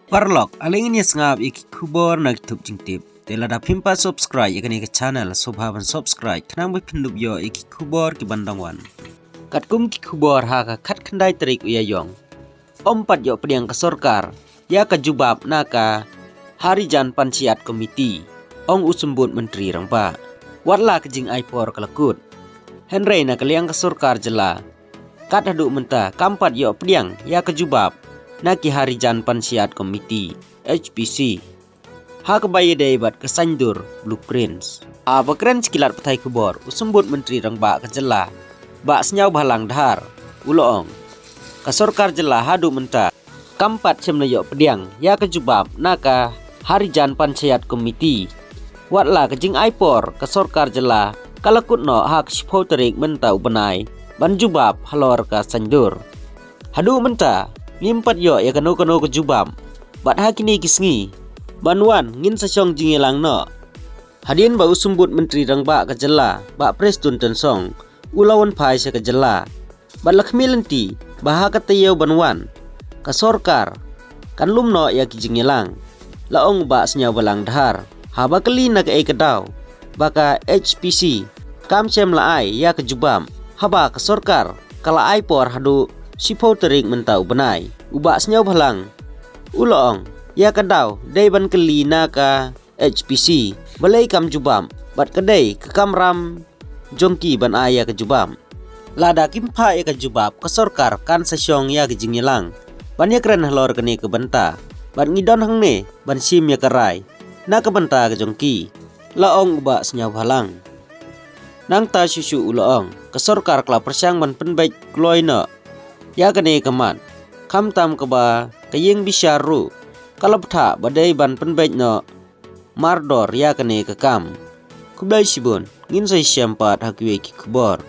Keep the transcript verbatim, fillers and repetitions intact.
Paralok, ale ngin ïa sngap ïa ki khubor na ki thup jingtip. Te lada phim pat subscribe ïa kane ka channel, sngewbha ban subscribe khnang ba phin ïoh ïa ki khubor ki ban dang wan. Katkum ki khubor ha ka khatkhyndai tarik u Ïaïong, ym pat ïoh pdiang ka sorkar ïa ka jubab na ka Harijan Panchayat Committee, ong u Symbud Myntri Rangbah. Wat la ka jingai por ka la kut, hynrei na ka liang ka sorkar jylla, kat haduh mynta kam pat ïoh pdiang ïa ka jubab na ki Harijan Panchayat Committee, H P C, ha kaba ïadei bad ka Saindur Blueprints. Haba kren sha ki lad pathai khubor, u Symbud Myntri Rangbah ka jylla, Bah Sniawbhalang Dhar, u la ong, ka sorkar jylla haduh mynta kam pat shym la ïoh pdiang ïa ka jubab na ka Harijan Panchayat Committee. Wat la ka jingai por, ka sorkar jylla ka la kut noh ha ka shiphew tarik mynta u bnai ban jubab halor ka Saindur. Haduh mynta ngim pat ïoh ïa kano kano ka jubab bad ha kine ki sngi ban wan ngin sa shong jingïalang noh. Hadien ba u Symbud Myntri Rangbah ka jylla, Bah Prestone Tynsong, u la wan phai sha ka jylla, bad la khmih lynti ba ha ka taïew ban wan, ka sorkar kan lum noh ïa ki jingïalang, la ong u Bah Sniawbhalang Dhar. Haba kylli na kaei ka daw ba ka H P C kam shym la ai ïa ka jubab, haba ka sorkar ka la ai por haduh shiphew tarik mynta u bnai, u Bah Sniawbhalang u la ong, ïa ka daw dei ban kylli na ka H P C balei kam jubab, bad ka dei ka kamram jong ki ban ai ïa ka jubab. Lada kim phah ïa ka jubab, ka sorkar kan sa shong ïa ka jingïalang ban ïakren halor kane ka bynta, bad ngi don hangne ban shim ïa ka rai na ka bynta ka jong ki, la ong u Bah Sniawbhalang. Nangta shuh shuh u la ong, ka sorkar ka la pyrshang ban pynbeit kloi noh ïa kane ka mat, khamtam kaba ka ïing bishar ruh ka la bthah ba dei ban pynbeit noh mardor ïa kane ka kam. Khublei shibun, ngin sa ïashem pat ha kiwei ki khubor.